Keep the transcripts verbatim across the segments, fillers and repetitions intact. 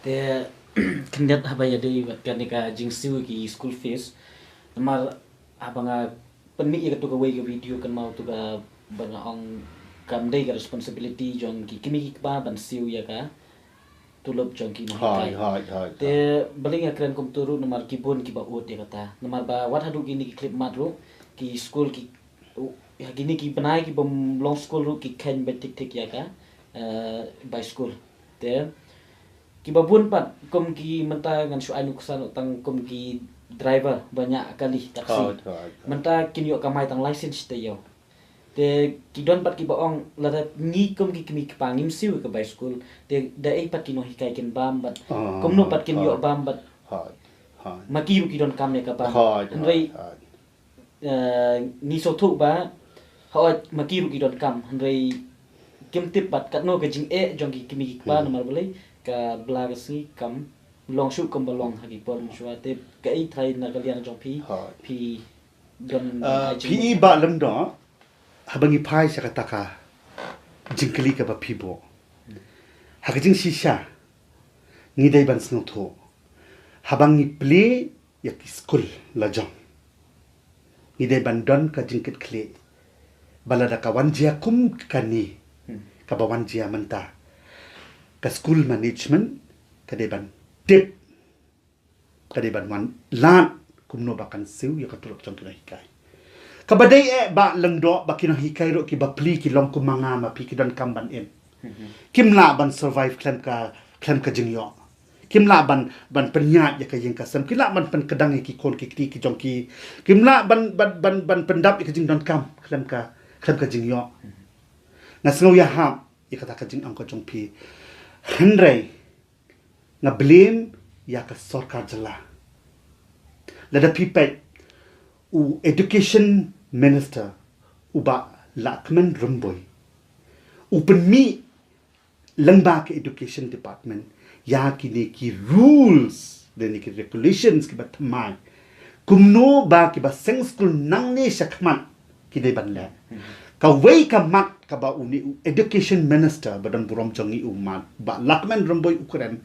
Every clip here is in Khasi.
Te khyndiat haba ïadei bad kane ka jingsiew ki school fees. Namar haba nga pynmih ïa katu kawei ka video, kynmaw tu ka ba nga ong kam dei ka responsibility jong ki kmie ki kpa ban siew ïa ka tulop jong ki nonghikai. Te balei nga kren kumtu ruh, namar ki bun kiba ud ïa kata. Namar ba wat haduh kine ki khyllipmat ruh, ki skul ki, u, ïa kine ki bnai ki bym long skul ruh ki kheiñ beit thik thik ïa ka, eh, bai skul. Te kiba bun pat kum ki mynta, ngan shu ai nuksa tang kum ki driver ba ñiah kali taxi. Mynta kin ïoh kamai tang license te ïoh. Te ki don pat kiba ong, lada ngi kum ki kmie kpa ngim siew ka bai skul, te da ei pat ki nonghikai kin bam bad kumno pat kin ïoh bam bad ma ki ruh ki donkam ïa ka bam. Hynrei, eh, ngi sngewthuh ba hooid ma ki ruh ki donkam, hynrei kim tip pat katno ka jingeh jong ki kmie ki kpa. Namar balei, ka bla ka sngi kam long shuh kumba long ha ki por mynshuwa. Te kaei trai na ka liang jong phi, phi don, ah, ai phi jingmut i ba lem do, haba ngi phai sha kata ka jingkylli kaba phi buh. Ha ka jingshisha ngi dei ban sngewthuh, haba ngi plie ïa ki skul la jong, ngi dei ban don ka jingkitkhlieh ba lada ka wan jia kum kane kaba wan jia mynta, ka school management ka dei ban tip, ka dei ban wan lad kumno ba kan siew ïa ka tulop jong ki nonghikai. Kaba dei eh ba leng doh ba ki nonghikai ruh kiba plie ki long kum ma nga ma phi, ki donkam ban im. Kim lah ban survive khlem ka, khlem ka jingïoh. Kim lah ban, ban pynïaid ïa ka ïing ka sem, kim lah ban pynkdang ïa ki khun ki kti ki jong ki. Kim lah ban, ban, ban, ban pyndap ïa ka jingdonkam khlem ka, khlem ka jingïoh. Nga sngew ïahap ïa kata ka jingong ka jong phi. Hynrei nga blame ïa ka sorkar jylla. Lada phi peit, u education minister, u Bah Lahkmen Rymbui, u pynmih lyngba ka education department ïa kine ki rules, kine ki regulations kiba thymmai, kumno ba kiba seng skul nangne shakhmat ki dei ban leh. Kawei ka mat kaba une u education minister ba don burom jong ngi u Bah Lahkmen Rymbui u kren,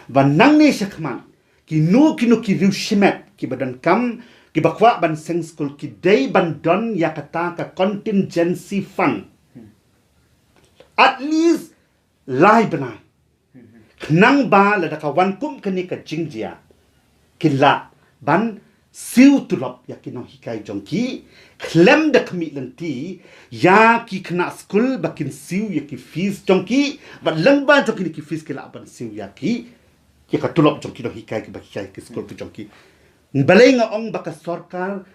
ba nangne shakhmat kino kino ki riew shimet kiba donkam, kiba kwah ban seng skul, ki dei ban don ïa kata ka contingency fund. At least lai bnai. Khnang ba lada ka wan kum kane ka jingjia, ki lah ban siew tulop ïa ki nonghikai jong ki khlem da khmih lynti ïa ki khynnah skul ba kin siew ïa ki fees jong ki, bad lyngba jong kine ki fees ki lah ban siew ïa ki, ïa ka tulop jong ki nonghikai kiba hikai ki skul ki jong ki. Balei nga ong ba ka sorkar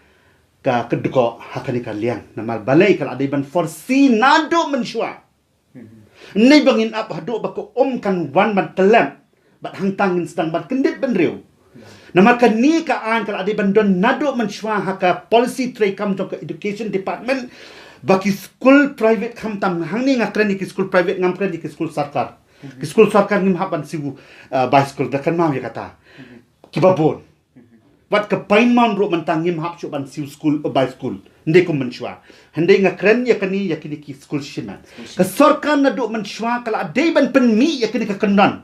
ka, ka dkoh ha kane ka liang? Namar balei, ka la dei ban foresee naduh mynshuwa. Ym dei ba ngin ap haduh ba ka um kan wan ban tyllep bad hangta ngin sdang ban kyndit bynriew. Namar kane ka aiñ ka la dei ban don naduh mynshuwa ha ka policy treikam jong ka education department, ba ki skul private, khamtam hangne nga kren ïa ki skul private, ngam kren ïa ki skul sorkar. Ki skul sorkar ngim hap ban siew, uh, bai skul, da kynmaw ïa kata. Kiba bun. Wat ka Pine Mount ruh mynta ngim hap shuh ban siew skul, uh, bai skul. Ym dei kum mynshuwa. Hynrei nga kren ïa kane ïa kine ki skul shimet. Ka sorkar naduh mynshuwa ka la dei ban pynmih ïa kane ka kyndon.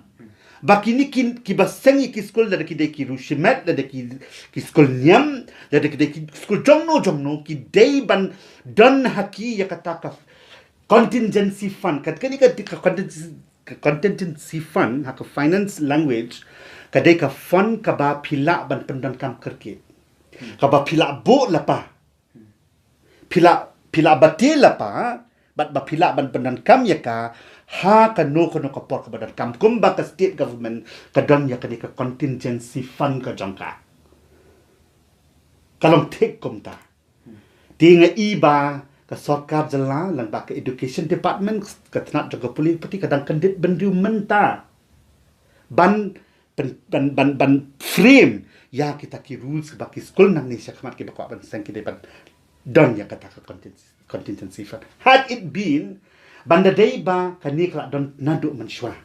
Ba kine ki, kiba seng ïa ki skul, lada ki dei ki riew shimet, lada ki, ki skul niam, lada ki dei ki skul jongno jongno, ki dei ban don ha ki ïa kata ka contingency fund. Kat kane ka, ka contingency, ka contingency fund ha ka finance language, ka dei ka fund kaba phi lah ban pyndonkam kyrkieh. Kaba phi lah buh lypa. Phi lah, phi lah bati lypa, bad ba phi lah ban pyndonkam ïa ka ha kano kano ka por kaba donkam, kumba ka state government ka don ïa kane ka contingency fund ka jong ka. Ka long thik kumta. Te nga i ba ka sorkar jylla lyngba ka education department, ka tnat jong ka pule pati, ka dang kyndit bynriew mynta ban, ban, ban, ban, ban frame ïa kita ki rules ba ki skul nangne shakhmat kiba kwah ban seng ki dei ban don ïa kata ka contin-, contingency fund. Had it been ban da dei ba kane ka la don naduh mynshuwa,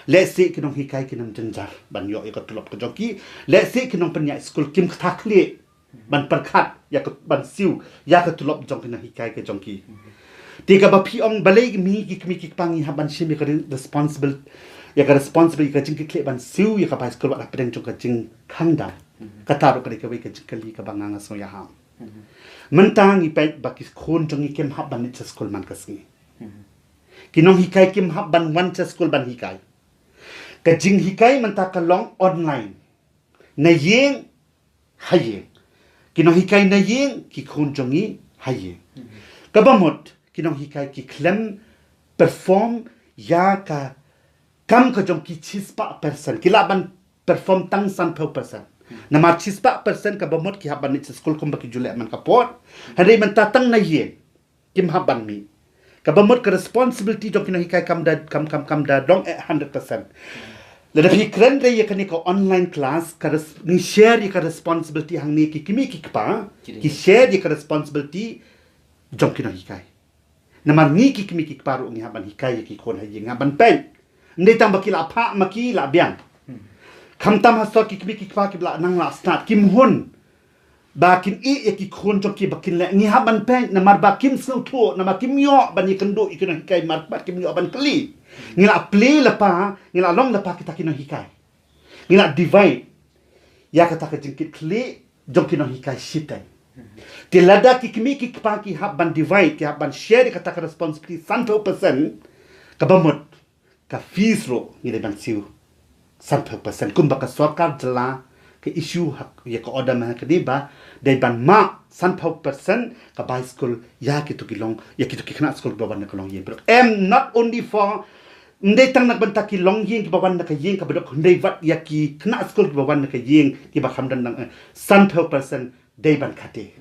lehse ki nonghikai kin ym jynjar ban ïoh ïa ka tulop ka jong ki, lehse ki nongpynïaid skul kim ktah khlieh ban pyrkhat ïa ka, ban siew ïa ka tulop jong ki nonghikai ka jong ki. Te kaba phi ong balei ngi ki kmie ki kpa ngi hap ban shim ïa ka re-, responsible, ïa ka responsibility, ka jingkitkhlieh ban siew ïa ka bai skul wat hapdeng jong ka jingkhang dam. Kata ruh ka dei kawei ka jingkylli kaba nga nga sngew ïahap. Mynta ngi peit ba ki khun jong ngi kim hap ban leit sha skul man ka sngi. Ki nonghikai kim hap ban wan sha skul ban hikai. Ka jinghikai mynta ka long online. Na ïing, ha ïing. Ki nonghikai na ïing, ki khun jong ngi ha ïing. Kaba mut, ki nonghikai ki khlem perform ïa ka kam ka jong ki shispah percent. Ki lah ban perform tang sanphew percent. Namar shispah percent kaba mut ki hap ban leit sha skul kumba ki ju leh man ka por. Hynrei mynta tang na ïing kim hap ban mih. Kaba mut ka responsibility jong ki nonghikai kam da, kam, kam, kam da long eh hundred percent. Lada phi kren re ïa kane ka online class, ka res-, ngi share ïa ka responsibility hangne ki kmie ki kpa, ki share ïa ka responsibility jong ki nonghikai. Namar ngi ki kmie ki kpa ruh ngi hap ban hikai ïa ki khun ha ïing, ngi hap ban peit. Ym dei tang ba ki la phah ma ki la biang. Khamtam ha sor ki kmie ki kpa kiba la nang la stad kim hun ba kin ïeh ïa ki khun jong ki ba kin leh, ngi hap ban peit namar ba kim sngewthuh, namar kim ïoh ban ïakynduh ïa ki nonghikai, mar, mar kim ïoh ban kylli. Ngi la plie lypa, ngi la long lypa kita ki nonghikai. Ngi la divide ïa kata ka jingkitkhlieh jong ki nonghikai shiteng. Te lada ki kmie ki kpa ki hap ban divide, ki hap ban share ïa kata ka responsibility sanphew percent, kaba mut ka fees ruh ngi dei ban siew sanphew percent kumba ka sorkar jylla ka issue ha ïa ka order mynta ka dei ba dei ban map sanphew percent ka bai skul ïa kito ki long, ïa kito ki khynnah skul kiba wan na ka longïing. Em, not only for, ym dei tang na ka bynta ki longïing kiba wan na ka ïing kaba duk, hynrei wat ïa ki khynnah skul kiba wan na ka ïing kiba kham don nang, eh, sanphew percent dei ban khate.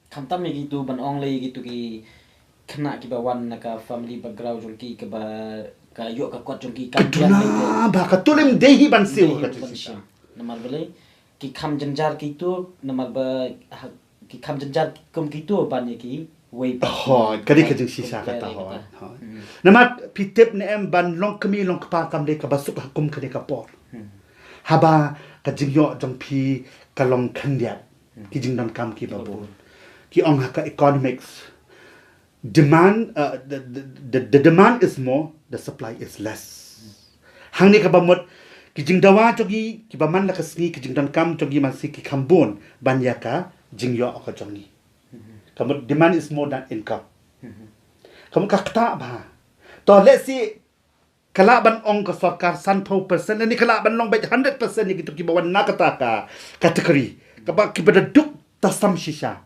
Khamtam ïa kito ban ong lei ïa kito ki khynnah kiba wan na ka family background jong ki kaba ka ïoh ka kot jong ki kam biang lei. Ba ka tulim dei hi ban siew ka shisha. Namar balei ki kham jynjar kito, namar ba ha, ki kham jynjar kum kito ban ïa kiwei pat. Hooid, ka dei ka jingshisha kata, hooid. Namar phi tip ne em ban long kmie long kpa kam dei kaba suk ha kum kane ka por. Haba ka jingïoh jong phi ka long khyndiat, ki jingdonkam kiba bun. Ki ong ha ka economics, demand, uh, the, the, the, the demand is more, the supply is less. Hangne kaba mut ki jingdawa jong ngi kiba man la ka sngi, ki jingdonkam jong ngi man sngi ki kham bun ban ïa ka jingïoh ka jong ngi. Ka mut demand is more than income. Ka mut ka ktah bha. To, let's say ka lah ban ong ka sorkar sanphew percent, lane ka lah ban long beit hundred percent ïa kito kiba wan na kata ka category kaba, kiba da duk tasam shisha.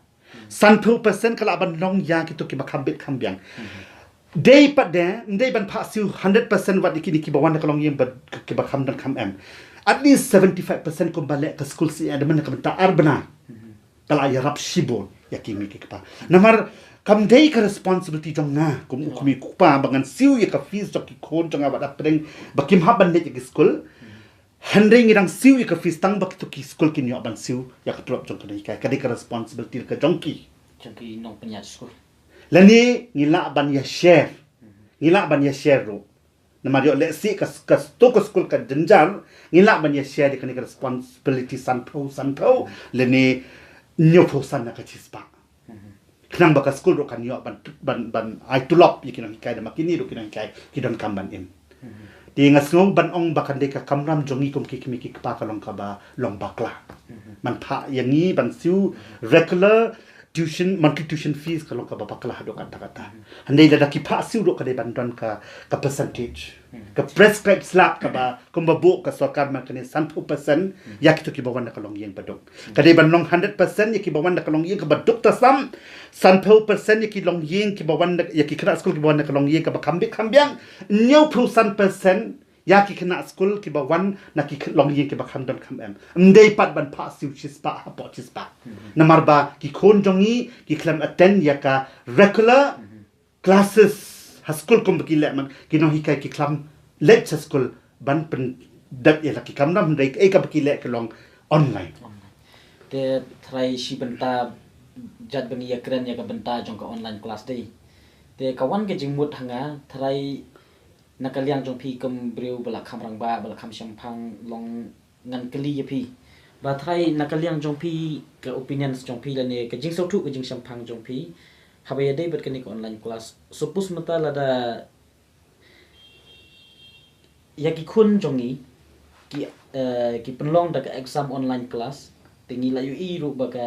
Sanphew percent ka lah ban long ïa kito kiba kham bit kham biang. Dei pat de, ym dei ban phah siew hundred percent wat ïa kine kiba wan na ka longïing ba, kiba kham don kham em. At least seventy-five percent kumba leh ka skul shisha da man ka bynta ar bnai. Ka la ïarap shibun ïa ki kmie ki kpa. Namar kam dei ka responsibility jong nga kum u kmie u kpa ba ngan siew ïa ka fees jong ki khun jong nga ba da pdeng ba kim hap ban leit ïa ki skul. Hynrei ngi dang siew ïa ka fees tang ba kito ki skul kin ïoh ban siew ïa ka tulop jong ki nonghikai. Ka dei ka responsibility ka jong ki, jong ki nongpynïaid skul. Lane ngi lah ban ïa share. Ngi lah ban ïa share ruh. Namar ïoh lehse ka, ka, to ka skul ka jynjar, ngi lah ban ïa share ïa kane ka responsibility sanphew sanphew lane hynñiewphew san na ka shispah. Khnang ba ka skul ruh kan ïoh ban, ban, ban ai tulop ïa ki nonghikai, da ma kine ruh ki nonghikai ki donkam ban im. Te nga sngew ban ong ba kan dei ka kamram jong ngi kum ki kmie ki kpa ka long kaba long bakla. Man phah ïa ngi ban siew regular tuition, monthly tuition fees ka long kaba bakla haduh katta katta. Hynrei lada ki phah siew ruh ka dei ban don ka, ka percentage, ka prescribed slab kaba kumba buh ka sorkar man kane sanphew percent ïa kito kiba wan na ka longïing ba duk. Ka dei ban long hundred percent ïa kiba wan na ka longïing kaba duk tasam, sanphew percent ïa ki longïing kiba wan na, ïa ki khynnah skul kiba wan na ka longïing kaba kham bit kham biang, hynñiewphew san percent ïa ki khynnah skul kiba wan na ki longïing kiba kham don kham em. Ym dei pat ban phah siew shispah hapoh shispah. Namar ba ki khun jong ngi ki khlem attend ïa ka regular classes ha skul kumba ki leh man, ki nonghikai ki khlem leit sha skul ban pyndep ïa la ki kamram, hynrei kaei kaba ki leh ka long online. Te tharai shi bynta jait ba ngi ïa kren ïa ka bynta jong ka online class dei. Te ka wan ka jingmut ha nga, tharai na ka liang jong phi kum briew ba la kham rangbah, ba la kham shemphang, long ngan kylli ïa phi. Ba tharai na ka liang jong phi, ka opinions jong phi lane ka jingsngewthuh ka jingshemphang jong phi haba ïadei bad kane ka online class. Suppose mynta lada ïa ki khun jong ngi ki, eh, ki pynlong da ka exam online class, te ngi la ïohi ruh ba ka,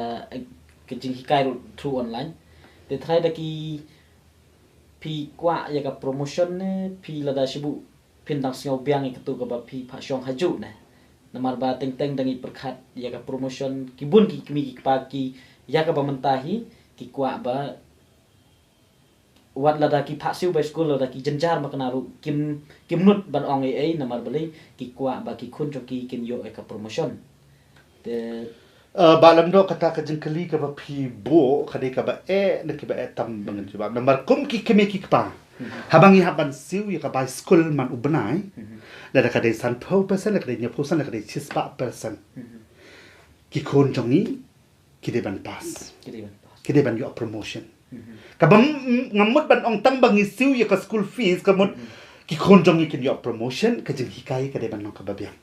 ka jinghikai ruh through online. Te trai da ki phi kwah ïa ka promotion ne phi lada shibuh phin dang sngew biang ïa katu kaba phi phah shong hajuh ne? Namar ba teng teng da ngi pyrkhat ïa ka promotion, ki bun ki kmie ki kpa ki ïa kaba mynta hi ki kwah ba wat lada ki phah siew bai skul, lada ki jynjar ma kane ruh kim, kim nud ban ong ei ei, namar balei? Ki kwah ba ki khun jong ki kin ïoh ïa ka promotion. Te, eh, Bah Lyngdoh, kata ka jingkylli kaba phi buh ka dei kaba eh, na kiba eh tam ba ngan jubab. Namar kum ki kmie ki kpa, haba ngi hap ban siew ïa ka bai skul man u bnai, lada ka dei sanphew percent, lada ka dei hynñiewphew percent, lada ka dei shispah percent, ki khun jong ngi ki dei ban pass, ki dei ban pass, ki dei ban ïoh promotion. Kaba m-, m-, ngam mut ban ong tang ba ngi siew ïa ka school fees ka mut ki khun jong ngi kin ïoh promotion. Ka jinghikai ka dei ban long kaba biang.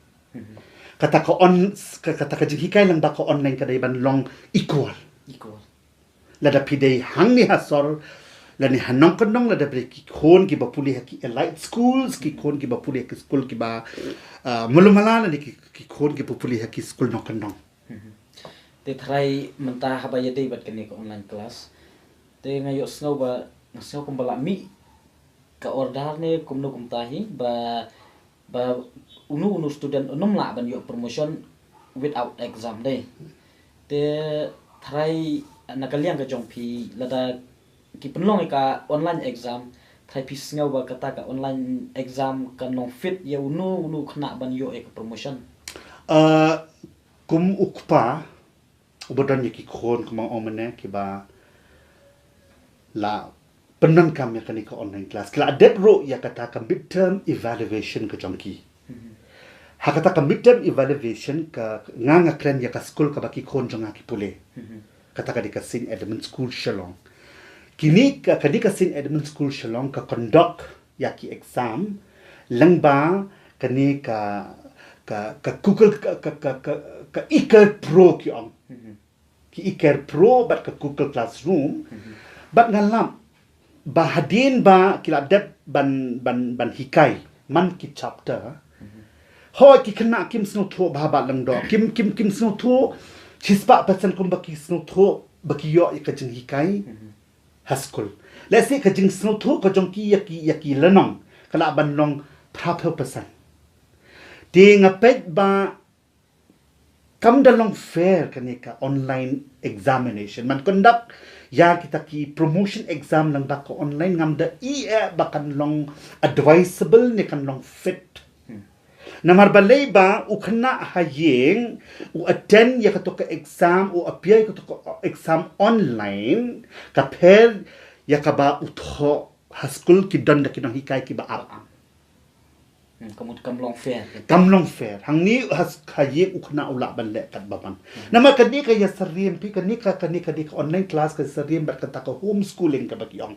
Kata ka on-, ka, kata ka jinghikai lyngba ka online ka dei ban long equal. Equal. Lada phi dei hangne ha sor lane ha nongkyndong, lada phi dei ki khun kiba pule ha ki elite schools, ki khun kiba pule ha ki skul kiba, ah, malu mala, lane ki, ki khun kiba pule ha ki skul nongkyndong. Te trai mynta haba ïadei bad kane ka online class, te nga ïohsngew ba, nga sngew kumba la mih ka order ne kumno kumta hi ba, ba unu unu student ynnym lah ban ïoh promotion without exam de. Te trai na ka liang ka jong phi, lada ki pynlong ïa ka online exam, trai phi sngew ba kata ka online exam kan long fit ïa unu unu khynnah ban ïoh ïa ka promotion? Ah, kum u kpa uba don ïa ki khun, kumba ong mynne, kiba la pyndonkam ïa kane ka online class, ki la dep ruh ïa kata ka midterm evaluation ka jong ki. Ha kata ka midterm evaluation ka, nga, nga kren ïa ka skul kaba ki khun jong nga ki pule. Kata ka dei ka Saint Edmund School Shillong. Kine ka, ka dei ka Saint Edmund School Shillong ka conduct ïa ki exam lyngba kane ka, ka, ka Google, ka, ka, ka, ka, ka eCare Pro ki ong. Ki eCare Pro bad ka Google Classroom. Bad nga lap ba hadien ba ki la dep ban, ban, ban hikai man ki chapter, hooid ki khynnah kim sngewthuh bha, Bah Lyngdoh, kim, kim, kim sngewthuh shispah percent kumba ki sngewthuh ba ki ïoh ïa ka jinghikai ha skul. Lehse ka jingsngewthuh ka jong ki ïa ki, ïa ki lynnong ka lah ban long phraphew percent. Te nga peit ba kam da long fair kane ka online examination. Man conduct ïa kita ki promotion exam lyngba ka online, ngam da i eh ba kan long advisable ne kan long fit. Namar balei ba u khynnah ha ïing u attend ïa kato ka exam, u appear ïa kato ka exam online, ka pher ïa kaba u thoh ha skul ki don da ki nonghikai kiba ap. Hmm, ka mut kam long fair. Kam long fair. Hangne ha, ha ïing u khynnah u lah ban leh katba mon. Namar kane ka ïasyriem phi, kane ka, kane, kane ka online class ka ïasyriem bad kata ka homeschooling kaba ki ong.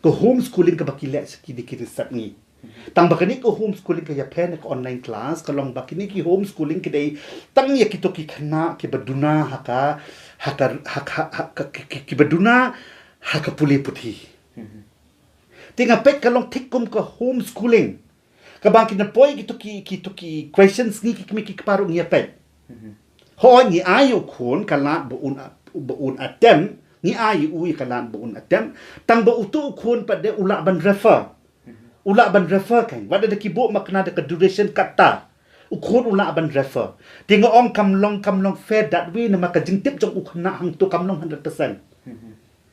Ka homeschooling kaba ki leh sha kine ki research ngi. Tang ba kane ka homeschooling ka ïapher na ka online class ka long ba kine ki homeschooling ki dei tang ïa kito ki khynnah kiba duna ha ka, ha ka, ha ka, ha ka, ki, ki, kiba duna ha ka pule puthi. Te nga peit ka long thik kum ka homeschooling. Kaba ki na poi kito ki, kito ki questions ngi ki kmie ki kpa ruh ngi ïa peit. Hooid ngi ai u khun ka lad ba un, ba un attempt, ngi ai u ïa ka lad ba un attempt. Tang ba uto u khun pat de u lah ban refer. U lah ban refer kan. Wat da ki buh makna da ka duration katta, u khun u lah ban refer. Te nga ong kam long, kam long fair that way namar ka jingtip jong u khynnah hangto kam long hundred percent.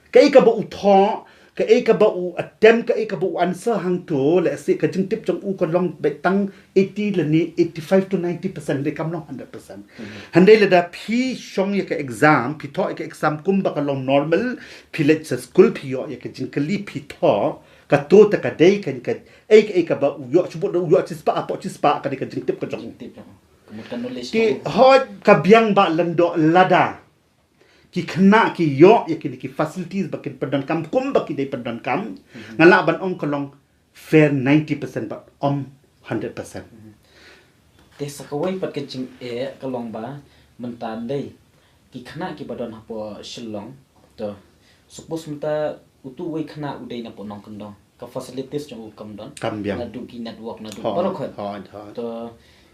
Kaei kaba u thoh, kaei kaba u attempt, kaei kaba u answer hangto, lehse ka jingtip jong u ka long beit tang eighty lane eighty-five to ninety percent, dei kam long hundred percent. Hynrei lada phi shong ïa ka exam, phi thoh ïa ka exam kumba ka long normal, phi leit sha skul, phi ïoh ïa ka jingkylli, phi thoh, kato te ka dei ka, kaei, kaei kaba u ïoh, shu bud da u ïoh shispah, hapoh shispah, ka dei ka jingtip ka jong u. Jingtip jong u. Ka mut ka knowledge. Te hooid ka biang Bah Lyngdoh lada ki khynnah ki ïoh ïa kine ki facilities ba kin pyndonkam kumba ki dei pyndonkam, nga lah ban ong ka long fair ninety percent bad ym hundred percent. Te sa kawei pat ka jingeh ka long ba mynta ndei ki khynnah kiba don hapoh Shillong, to suppose mynta uto uwei khynnah u dei na poh nongkyndong. ka facilities jong u kam don. Kam biang. Naduh ki network, naduh baroh khoit. To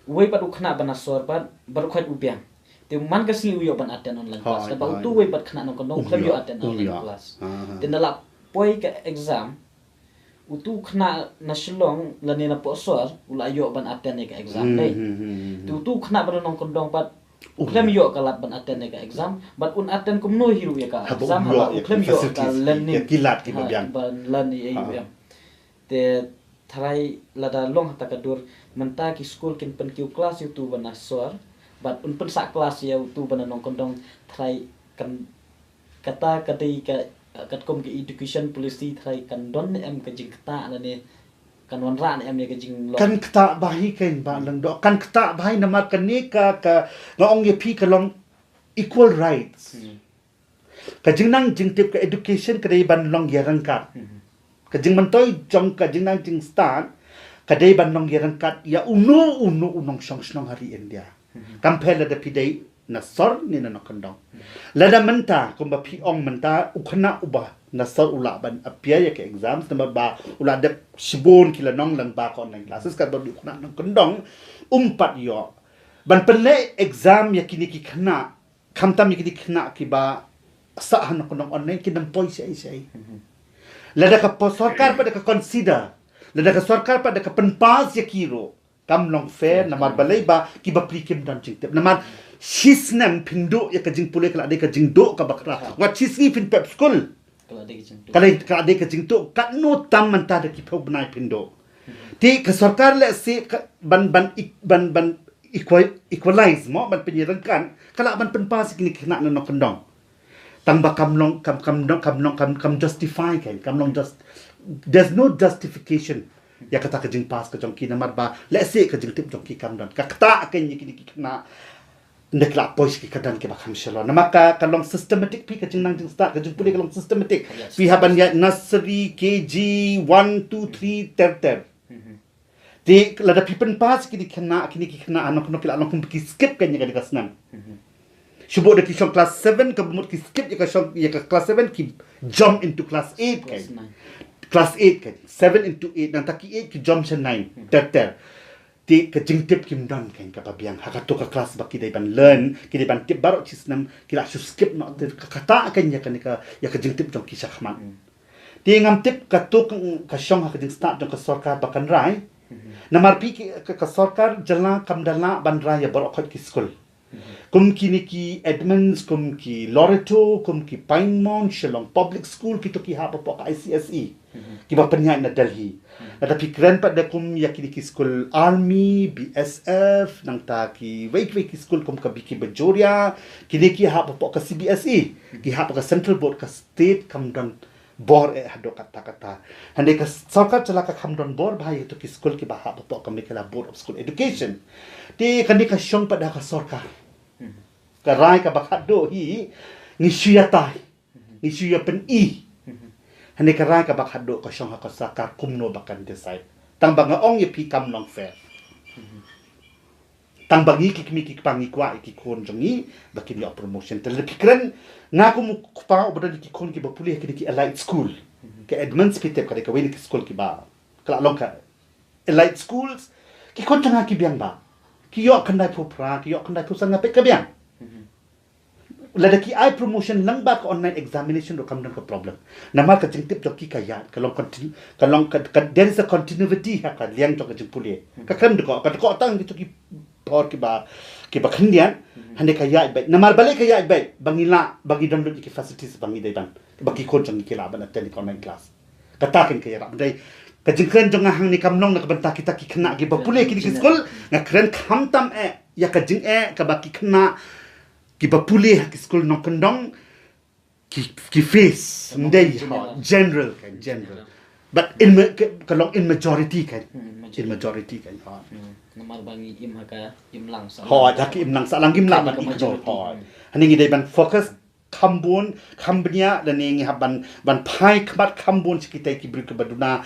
uwei pat u khynnah ba na sor pat baroh khoit u biang. Te man ka sngi u ïoh ban attend online class. Katba utu uwei pat khynnah nongkyndong u khlem ïoh attend online class. Te ynda la poi ka exam, utu u khynnah na Shillong lane na Pohsor u la ïoh ban attend ïa ka exam dei. Te utu u khynnah ba na nongkyndong pat u khlem ïoh ka lad ban attend ïa ka exam, bad un attend kumno hi ruh ïa ka exam haba u khlem ïoh ka learning, ki lad kiba biang, ban learn ïa u em. Te tharai lada long ha kata ka dur, mynta ki skul kin pynkiew class ïa utu ba na sor bad un pynsah class ïa utu ba na nongkyndong, tharai kan, kata ka dei ka, katkum ka education policy, tharai kan don ne em ka jingktah lane kan wanrah ne em ïa ka jinglong. Kan ktah bha hi kein Bah Lyngdoh, kan ktah bha hi namar kane ka, ka, nga ong ïa phi ka long equal rights. Ka jingnang jingtip, ka education ka dei ban long ïaryngkat. Ka jingmyntoi jong ka jingnang jingstad ka dei ban long ïaryngkat ïa uno uno u nongshong shnong ha ri India. Kam pher lada phi dei na sor ne na nongkyndong. Lada mynta kumba phi ong mynta u khynnah uba na sor u lah ban appear ïa ka exams namar ba u la dep shibun ki lynnong lyngba ka online classes, katba u khynnah nongkyndong um pat ïoh ban pynleh exam ïa kine ki khynnah, khamtam ïa kine ki khynnah kiba sah ha nongkyndong online, kin ym poi shaei shaei. Lada ka sorkar pat da ka consider, lada ka sorkar pat da ka pynpass ïa ki ruh, kam long fair namar balei? Ba ki bapli kim don jingtip. Namar shisnem pynduh ïa ka jingpule ka la dei ka jingduh kaba khraw. Wat shisngi pynpep skul ka la dei ka jingduh. Ka la dei ka jingduh, katno tam mynta da ki phew bnai pynduh. Te ka sorkar lehse ka ban, ban, ban, ban equal, equalize mo, ban pynïaryngkat, ka lah ban pynpass ïa kine ki khynnah na nongkyndong. Tang ba kam long, kam, kam long, kam long, kam, kam justify kein, kam long just, there's no justification ïa kata ka jingpass ka jong ki namar ba lehse ka jingtip jong ki kam don. Ka ktah kein ïa kine ki khynnah, ynda ki la poi sha ki kyrdan kiba kham shalor. Namar ka, ka long systematic phi, ka jingnang jingstad, ka jingpule ka long systematic. Phi hap ban ïaid nursery, K G, one, two, three, ter ter. Te lada phi pynpass kine ki khynnah, kine ki khynnah, ha nongkyndong ki la long kum ki skip kein ïa kane ka snem. Shu bud da ki shong class seven, kaba mut ki skip ïa ka shong, ïa ka class seven, ki jump into class eight kein. Class eight kein. Seven into eight, nangta ki eight ki jump sha nine. Ter ter. Te ka jingtip kim don kein kaba biang ha kato ka class ba ki dei ban learn, ki dei ban tip baroh shisnem, ki la shu skip noh. Te ka ktah kein ïa kane ka, ïa ka jingtip jong ki shakhmat. Te ngam tip kato ka, ka shong ha ka jingstad jong ka sorkar ba kan rai. Namar phi ki, ka, ka sorkar jylla kam da lah ban rai ïa baroh khoit ki skul. Kum kine ki Edmonds, kum ki Loreto, kum ki Pine Mount, Shillong Public School, kito ki hap hapoh ka I C S E. Kiba pynïaid na Delhi. Lada phi kren pat da kum ïa kine ki skul army, B S F, nangta kiwei kiwei ki skul kum ka B K Bajoria, kine ki hap hapoh ka C B S E, ki hap ka central board, ka state kam don bor eh haduh katta katta. Hynrei ka sorkar jylla ka kham don bor bha ïa kito ki skul kiba hap hapoh ka Meghalaya Board of School Education. Te kane ka shong pat ha ka sorkar. Ka rai kaba khatduh hi ngi shu ïatai, ngi shu ïa pyni. Hynrei ka rai kaba khatduh ka shong ha ka sorkar kumno ba kan decide. Tang ba nga ong ïa phi kam long fair. Tang ba ngi ki kmie ki kpa ngi kwah ïa ki khun jong ngi ba kin ïoh promotion. Te lada phi kren, nga kum u kpa uba don ïa ki khun kiba pule ha kine ki elite school. Ka Edmonds phi tip ka dei kawei na ki skul kiba, ka la long ka elite schools. Ki khun jong nga ki biang bha. Ki ïoh khyndai phew phra, ki ïoh khyndai phew san, nga peit ka biang. Lada ki ai promotion lyngba ka online examination ruh kam don ka problem. Namar ka jingtip jong ki ka ïaid, ka long continu-, ka long ka, ka, there is a continuity ha ka liang jong ka jingpule. Ka khlem dkoh, ka dkoh tang kito ki por kiba, kiba khyndiat, hynrei ka ïaid beit. Namar balei ka ïaid beit? Ba ngi lah, ba ngi don lut ïa ki facilities ba ngi dei ban, ba ki khun jong ngi ki lah ban attend ïa ka online class. Kata kein ka ïarap. Hynrei ka jingkren jong nga hangne kam long na ka bynta kita ki khynnah kiba pule kine ki skul, nga kren khamtam eh ïa ka jingeh kaba ki khynnah kiba pule ha ki skul nongkyndong ki, ki face. Ym dei, general, ka general. But in ma-, ka, ka long in majority ka. In majority ka. Namar ba ngi im ha ka imlang sahlang. Hooid, ha ka imlang sahlang ngim lah ban ignore. Hooid. Hangne ngi dei ban focus kham bun, kham bniah, lane ngi hap ban, ban phai khmat kham bun sha kitai ki briew kiba duna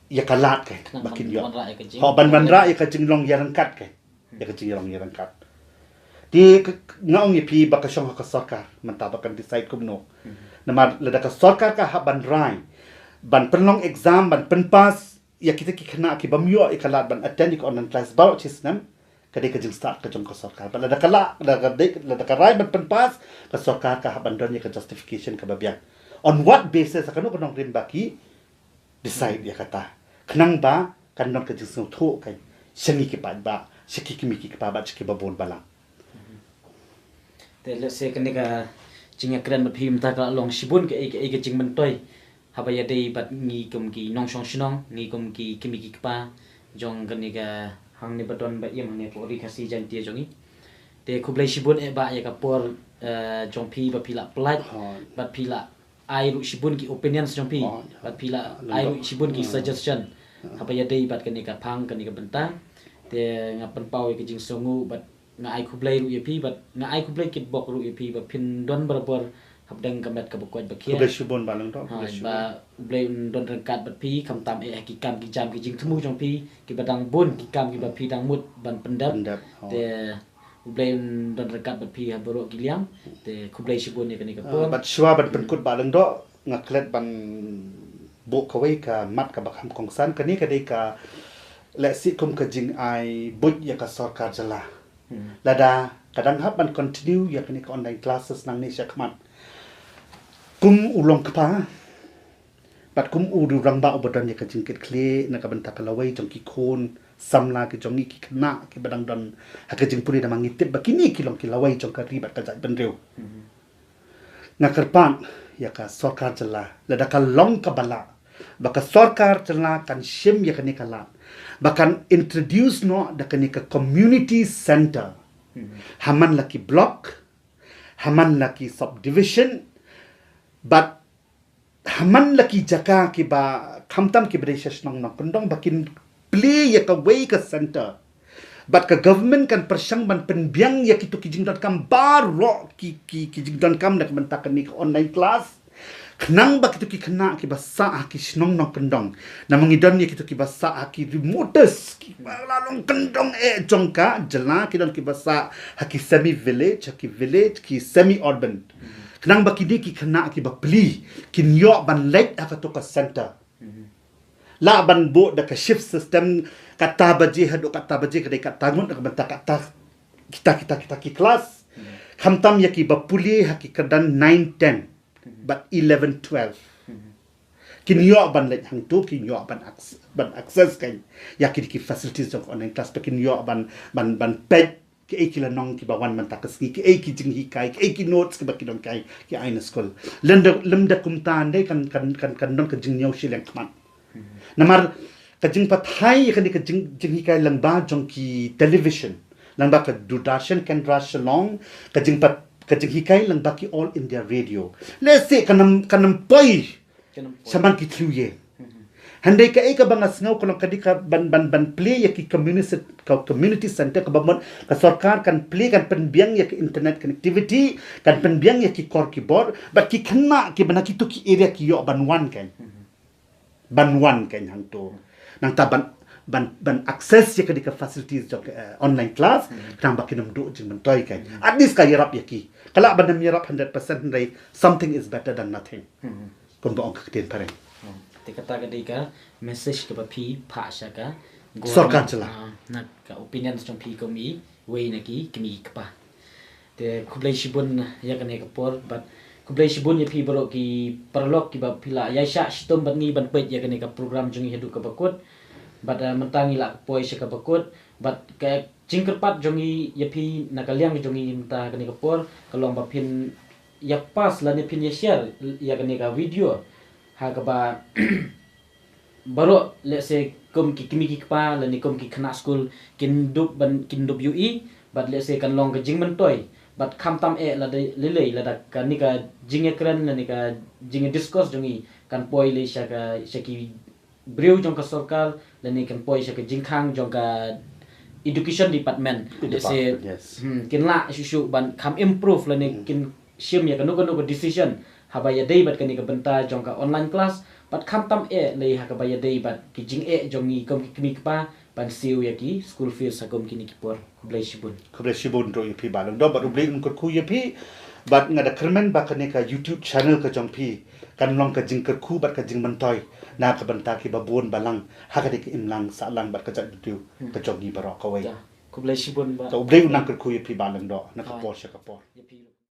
ïa ka lad ka. Ba kin ïoh. Hooid, ban wanrah ïa ka jinglong ïaryngkat ka. Ïa ka jinglong ïaryngkat. Te ka, nga ong ïa phi ba ka shong ha ka sorkar mynta ba kan decide kumno. Namar lada ka sorkar ka hap ban rai ban pynlong exam, ban pynpass ïa kita ki khynnah ki bym ïoh ïa ka lad ban attend ïa ka online class baroh shi snem, ka dei ka jingstad ka jong ka sorkar. Bad lada ka lah, lada ka dei, lada ka rai ban pynpass, ka sorkar ka hap ban don ïa ka justification kaba biang. On what basis, ha kano ka nongrim ba ki decide ïa kata? Khnang ba kan don ka jingsngewthuh ka sha ngi ki paidbah, sha ki kmie ki kpa bad sha kiba bun balang. Te lehse kane ka jingïakren bad phi mynta ka la long shibun kaei kaei ka jingmyntoi haba ïadei bad ngi kum ki nongshong shnong, ngi kum ki kmie ki kpa jong kane ka hangne ba don ba im hangne ka Ri Khasi Jaiñtia jong ngi. Te khublei shibun eh bah ïa ka por jong phi ba phi la pynlait bad phi la ai ruh shibun ki opinions jong phi bad phi la ai ruh shibun ki suggestion haba ïadei bad kane ka phang kane ka bynta. Te nga pynpaw ïa ka jingsngewnguh bad nga ai khublei ruh ïa phi bad nga ai khublei kitbok ruh ïa phi ba phin don barabor hapdeng ka met kaba koit ba khiah. Khublei shibun ba Lyngdoh. Ba U Blei un don ryngkat bad phi khamtam eh ha ki kam ki jam ki jingthmu jong phi kiba dang bun ki kam kiba phi dang mut ban pyndep. Te U Blei un don ryngkat bad phi ha baroh ki liang. Te khublei shibun ïa kane ka por. Bad shuwa ban pynkut ba Lyngdoh nga klet ban buh kawei ka mat kaba kham kongsan. Kane ka dei ka lehse kum ka jingai buit ïa ka sorkar jylla. Lada ka dang hap ban continue ïa kane ka online classes nangne shakhmat, kum u longkpa bad kum u rangbah uba don ïa ka jingkitkhlieh na ka bynta ka lawei jong ki khun samla ki jong ngi ki khynnah kiba dang don ha ka jingpule, namar ngi tip ba kine ki long ki lawei jong ka ri bad ka jaitbynriew. Nga kyrpad ïa ka sorkar jylla, lada ka long kaba lah, ba ka sorkar jylla kan shim ïa kane ka lad ba kan introduce noh da kane ka community centre ha man la ki block, ha man la ki subdivision bad ha man la ki jaka kiba khamtam kiba dei sha shnong nongkyndong ba kin plie ïa kawei ka centre. Bad ka government kan pyrshang ban pynbiang ïa kito ki jingdonkam baroh ki, ki, ki jingdonkam na ka bynta kane ka online class. Khnang ba kito ki khynnah kiba sah ha ki shnong nongkyndong, namar ngi don ïa kito kiba sah ha ki remotest, kiba la long kyndong eh jong ka jylla, ki don kiba sah ha ki semi village, ha ki village, ki semi urban. Khnang ba kine ki khynnah kiba plie kin ïoh ban leit ha kato ka centre. Lah ban buh da ka shift system, kata baje haduh kata baje, ka dei kata ngut na ka bynta kata kita kita kita ki class. Khamtam ïa kiba pule ha ki kyrdan nine ten bad eleven twelve. Kin ïoh ban leit hangto, kin ïoh ban acc-, ban access kan ïa ki, ki facilities jong ka online class, ba kin ïoh ban, ban, ban peit kiei ki lynnong kiba wan mynta ka sngi, kiei ki jinghikai, kiei ki notes kiba ki don kai ki ai na skul. Lymda, lymda kumta hynrei kan, kan, kan, kan don ka jingñiaw shiliang khmat. Namar ka jingpathai ïa kane ka jing, jinghikai lyngba jong ki television, lyngba ka Doordarshan Kendra Shillong, ka jingpat, ka jinghikai lyngba ki All India Radio. Lehse kan ym, kan ym poi shaman ki thliew ïing. Hynrei kaei kaba nga sngew ka long ka dei ka ban, ban, ban plie ïa ki community, ka community centre kaba mut ka sorkar kan plie, kan pynbiang ïa ki internet connectivity, kan pynbiang ïa ki kor ki bor bad ki khynnah kiba na kito ki area ki ïoh ban wan kan, ban wan kan hangto. Nangta ban, ban, ban access ïa ka dei ka facilities jong ka online class, khnang ba kin ym duh jingmyntoi kan. At least ka ïarap ïa ki. Ka lah ban ym ïarap hundred percent hynrei something is better than nothing. Kumba ong ka ktien phareng. Te kata ka dei ka message kaba phi phah sha ka sorkar jylla na ka opinion jong phi kum iwei na ki kmie ki kpa. Te khublei shibun ïa kane ka por bad khublei shibun ïa phi baroh ki paralok kiba phi la ïaishah shitom bad ngi ban peit ïa kane ka program jong ngi haduh kaba kut. Bad mynta ngi la poi sha kaba kut bad ka jingkyrpad jong ngi ïa phi na ka liang jong ngi mynta kane ka por ka long ba phin ïa pass lane phin ïa share ïa kane ka video ha kaba baroh lehse kum ki kmie ki kpa lane kum ki khynnah skul kin dup ban, kin dup ïohi bad lehse kan long ka jingmyntoi bad khamtam eh lada lei lei lada kane ka jingïakren lane ka jingïadiscuss jong ngi kan poi lei sha ka, sha ki briew jong ka sorkar lane kan poi sha ka jingkhang jong ka education department. Lehse kin lah shuh shuh ban kham improve lane kin shim ïa kano kano ka decision haba ïadei bad kane ka bynta jong ka online class Bad khamtam eh lei ha kaba ïadei bad ki jingeh jong ngi kum ki kmie kpa ban siew ïa ki school fees ha kum kine ki por. Khublei shibun. Khublei shibun ruh ïa phi Bah Lyngdoh bad U Blei un kyrkhu ïa phi. Bad nga da kyrmen ba kane ka YouTube channel ka jong phi kan long ka jingkyrkhu bad ka jingmyntoi na ka bynta ki babun balang ha kane ka imlang sahlang bad ka jaitbynriew ka jong ngi baroh kawei. Khublei shibun Bah. Te U Blei un nang kyrkhu ïa phi Bah Lyngdoh na ka por sha ka por.